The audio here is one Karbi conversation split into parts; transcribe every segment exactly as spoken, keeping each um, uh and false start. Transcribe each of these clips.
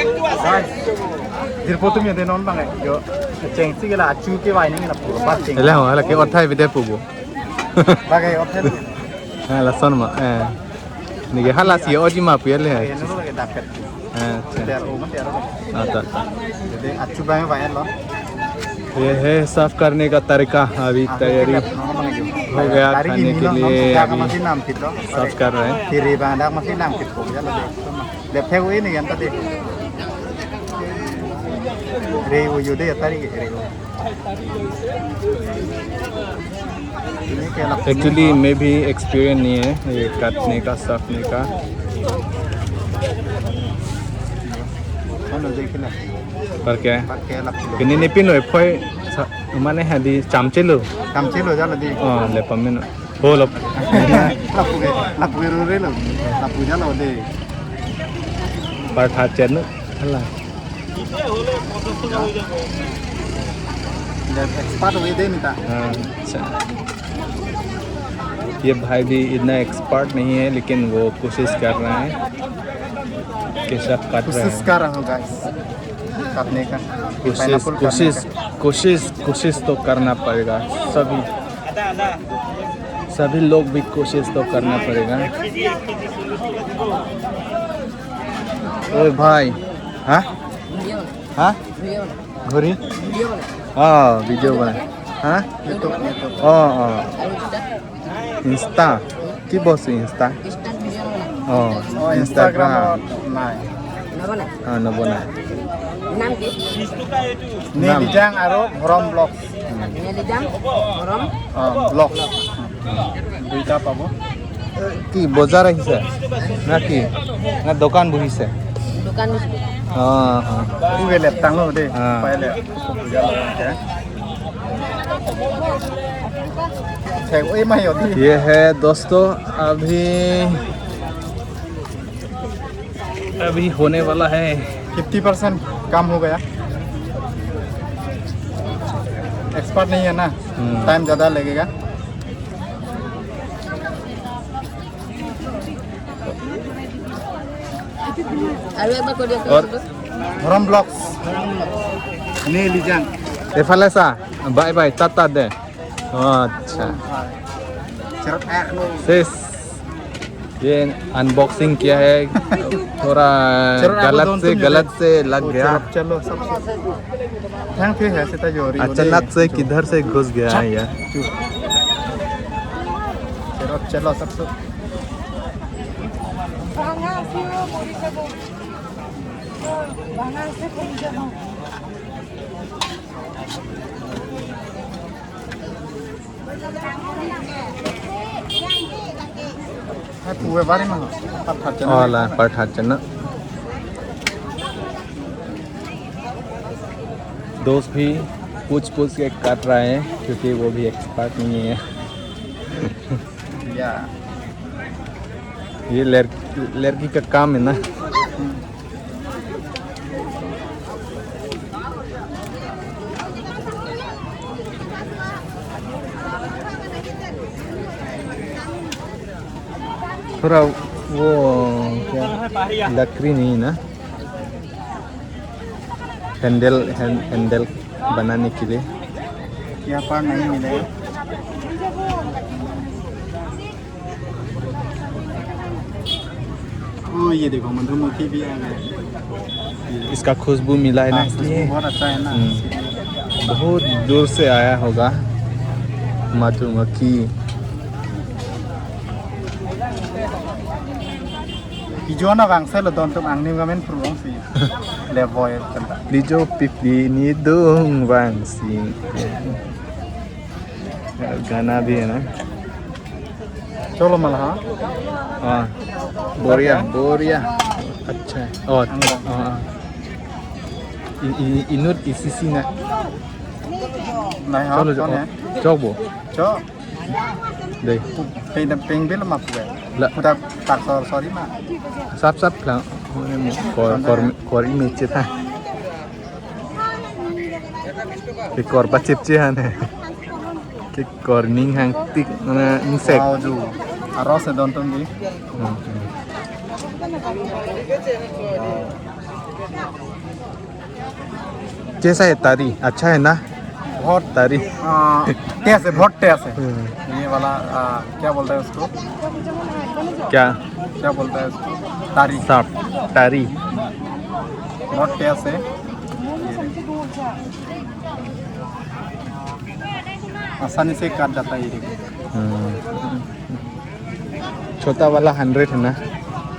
Guys, jirpo atum ya de non bang yo. Cheng si ke la achu kevai ni la puro pas cheng. Hala ho, hala ke othai bide pubo. Bagai othai. Ha, lason ma. Eh. Neke hala si oji ma pu ya le. Eh, nuru lagi dapat. Eh, अच्छा, अच्छा। आता, आता। ये है साफ करने का तरीका। अभी तैयारी हो गया खाने के लिए, अभी साफ कर रहे हैं। Actually, मैं भी एक्सपीरियंस नहीं है ये काटने का, साफने का। Ano, देखिए ना। पर क्या है? Pakai lap dulu. Kini nipin lo, phoi, mane hadi chamche lo. Chamche lo jalo di. Oh, le pamin. Ho lo. Lapu ke, lapu ke rore lo. Lapu jalo de. Par tha chen. Hala. Expert ho de nita. हाँ, अच्छा। ये भाई भी इतना एक्सपर्ट नहीं है, लेकिन वो कोशिश कर रहा है। केचप काट रहा है। कोशिश कर रहा हूँ, गाइस, काटने का। कोशिश, कोशिश, कोशिश, कोशिश तो करना पड़ेगा। सभी, सभी लोग भी कोशिश तो करना पड़ेगा। ओ भाई, हाँ? हाँ? घड़ी? हाँ, वीडियो बना। हाँ? YouTube, YouTube। हाँ, हाँ। Insta? কি বস্তু Insta? Instagram. Oh, Instagram. নাই। हाँ, নবনা। নাম কি? Nilijang aro Bhorom Vlogs. Nilijang, Bhorom. Ah, Vlogs. দুইটা পাব। কি বজাৰ আহিছে? না কি? না দোকান বহিছে? দোকান বহিছে। हाँ, हाँ। Uwe lep tanglo de। हाँ। Pale। ये है दोस्तों, अभी, अभी होने वाला है। फिफ्टी परसेंट काम हो गया। एक्सपर्ट नहीं है ना, हम्म। टाइम ज़्यादा लगेगा। আৰু এবাৰ কৈ দিয়ক। Bhorom Vlogs। Nilijang। এইফালে চা, বাই বাই, টাটা দে। আচ্ছা। Cherap eh lo। শেষ। ये अनबॉक्सिंग किया है, थोड़ा गलत से, गलत से लग गया। Cherap chalo, sab, sab। Thang thi hai seta jori अचानक से किधर से घुस गया है यार। Cherap chalo, sab, sab। Hai, puwe bari ma, par tha chen na। Ola, par tha chen na। दोस्त भी पूछ पूछ के काट रहा है, क्योंकि वो भी एक्सपर्ट नहीं है। या। ये लड़-, लड़की का काम है ना। थोड़ा वो क्या, लकड़ी नहीं ना, हैंडल, हैंड-, हैंडल बनाने के लिए। यहाँ पर नहीं मिलेगा। ओ, ये देखो, मधुमक्खी भी आ गया। ये। इसका खुशबू मिला है ना, हाँ, इसलिए। खुशबू बहुत अच्छा है ना, हम्म। इसीलिए। बहुत दूर से आया होगा मधुमक्खी। Ijo na bang selo don tum angnim gamen purong si. Le boy tanda. Lijo pipi ni dung bang si. गाना भी है ना। Cholo mala ha? हाँ, बढ़िया, बढ़िया। अच्छा है। और, हाँ। इ-, इ-, inut isi isi na. Nai ha, cholo, cholo, chokbo. Chok. Dei. Peng, peng bil ma pue. La. Puta tak sor sori ma. Sap sap lang. Kor, kor, kor ini cita. Kekor pachipchi han he. Kekor ning hangtik na insek. Wow, ju. Aros e don tum di. Hmm. कैसा है तारी? अच्छा है ना? बहुत तारी। आ, टेस्ट है, बहुत टेस्ट है। हम्म। ये वाला, आ, क्या बोलता है उसको? क्या? क्या बोलता है उसको? तारी। साफ तारी। बहुत टेस्ट है। आसानी से काट जाता है ये, देखो। हम्म। छोटा वाला हंड्रेड है ना?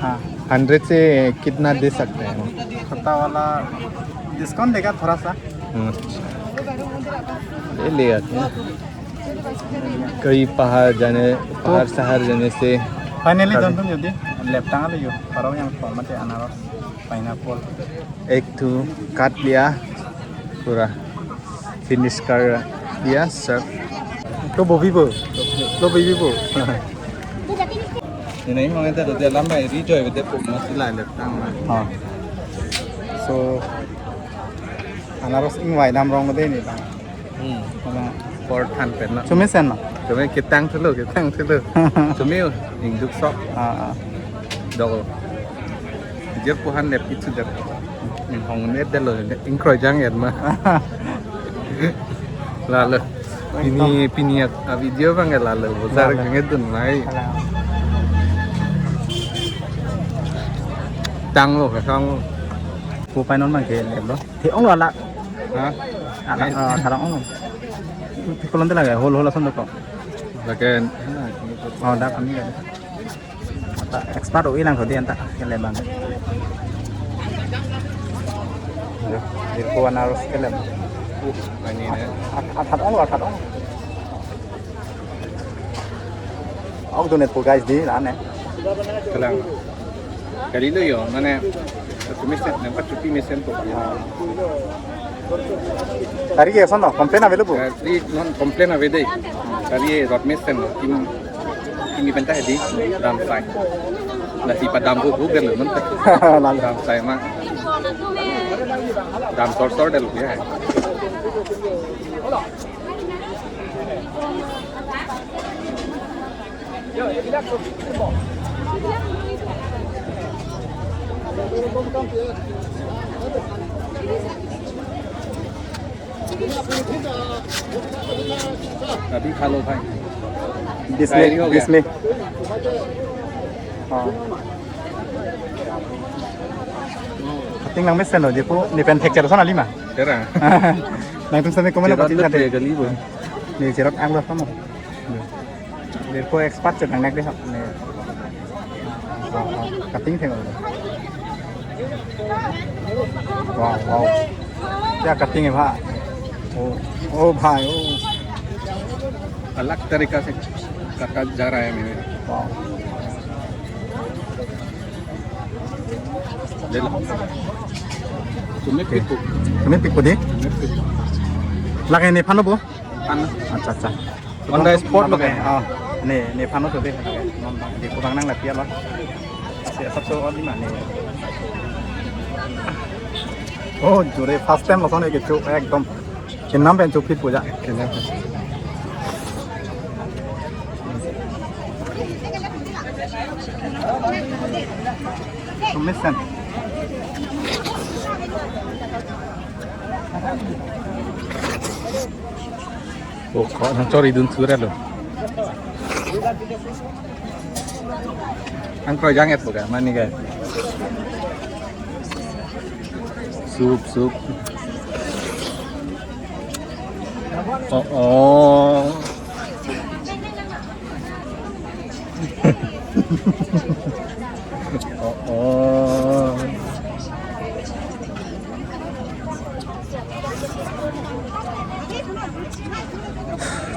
हाँ। हंड्रेड से कितना दे सकते हैं? छोटा वाला डिस्काउंट देगा थोड़ा सा। अच्छा, ले ले आते हैं। कहीं पहाड़ जाने, पहाड़ शहर जाने से। Finally, खा- don tum jodi leptang lo yo, parong yang format ya, anaros, pineapple। एक ठो काट लिया, पूरा फिनिश कर दिया सब। तो वो भी वो, तो वो भी वो। Ini memang itu tuh dia lama ya, rijo ya, dia pun masih lah leptang lah. हाँ। So, anaros ingvai damrong dei ni bang. Hmm. Mana? Por than pen na. Chumi sen na? Chumi ketang thulo, ketang thulo. Chumi ingduk sok. Ah, ah. Dok. Jer puhan lep itu dek. Inghong net delo, ingkroi jang et ma. Lalo. Pini, pini a, a video bang lalo. Bozar lalo. Kengedun mai. Lalo. Tanglo, tanglo. Pu pai non mang ke lep lo. Thek-ong lo la. Ha? Ala, ah, tharong ong. Pikolon te lage, hol hol ason doko. Lake. Oh, dak kami kan. Anta expert o ilang thodi anta kelem bang. Yo, dirko anaros kelem. Uh, ini ne. At, at, at ong lo, at ong. Aku tuh net po guys di, lah ne. Kelang. Kali itu yo, mana? Satu mesen, nampak cuti mesen tuh. Tari ke sono, complain ave lo bu? Tari non complain ave dei. Tari rot mesen, tim, tim iben ta hedi, dam sai. Lasi padam bu bu gelo non. Lalu. Dam sai ma. Dam sor sor delo ya. अभी खा लो भाई। बीस में, try हो गया। बीस में। हाँ। Cutting lang mesen lo, dia po, ni pen texture sana lima. Tera. Nangtum sami komen lo, Jerot cutting lo, tadi. Dia kali bo. Ni jerot ang lo sama. Dirko expert chetang nek dei hak ne. Oh, oh, cutting theng. Wow, wow. Kya cutting hai bhai? Oh, oh bhai, oh. अलग तरीका से काटा जा रहा है मैंने। Wow. ले लो। तुम्हें ओके। Pick को। तुम्हें pick को दे? तुम्हें pick को। Lake nephan lo bo? Nephan lo। अच्छा, अच्छा। On the spot lo ke? Ah, ne, nephan lo to de. Non bang, di ko bang nang la pia lo. Si asap so on di mana? Oh, jure first time lo sone ke chu ekdom. Kenam pen chu phit puja. Kenam pen. Tumesen. Oh, ko nang chori dun sura lo. Ang kroi jang et buka, mani ka. Soup, soup. Oh, oh. Oh, oh.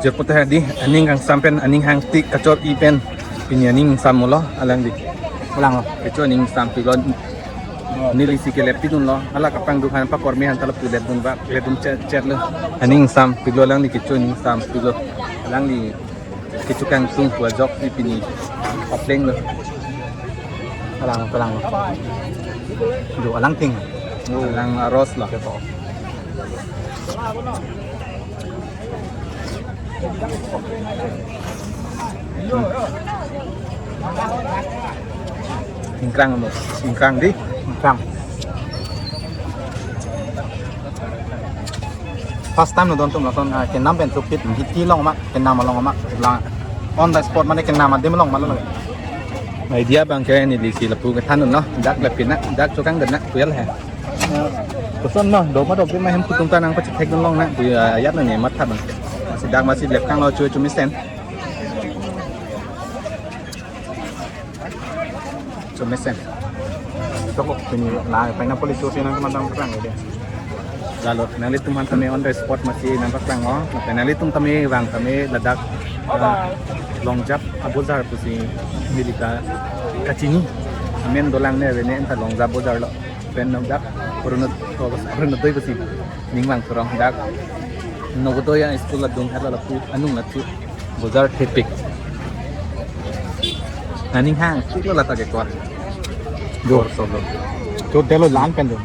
Jeput hadi, aning kangsam pen, aning hangtik kachor-i pen. Pini aning sam mulo, alang di. Ulang lo. Kecho aning sam pilon. Neli si kelepidun lo, hala kapangduk han pakormi han talo piletdun ba, piletdun chet, chet lo. Aning sam pilo alangli kecho aning sam pilo. Alangli kecho kangtung pu ajok si pini. Papleng lo. Alang, alang lo. Do alang ting. Alang aros lo. Keto. Ingkrang mo, ingkrang di. Ingkrang. First time lo don atum lason, ah, kenam pen chupit, hiti long ma, kenam along ma, la on the spot mane kenam adim along ma lo. Idea abang ke neli si lapu kethan non, dak lepin na, dak chokang den na, tuyal he. Koson ma, do ma do ma hem kutung ta nangpachethek dun long na, tu, ah, ajat na ne matha abang. Si dak masi lep kanglo chu chu mesen. Chu mesen. Chokok pini la pineapple chu si nangkematang perang ya. Lalo, nanglitum aphan tame on the spot masi nangpaklang o. Lapen nanglitum tame vang tame ladak, ah, Longjap abojar pusi neli ta kachini. Amen dolang ne vene enta Longjap bojar lo. Pen nang dak Orunod-, Orunodoi pusi ning vang thurong dak Navodaya school adung hala lapu anung lathu bojar thepik. Aning hangpik lo lata ke kor. Jo. Kor solo. Jo delo lan pen jo.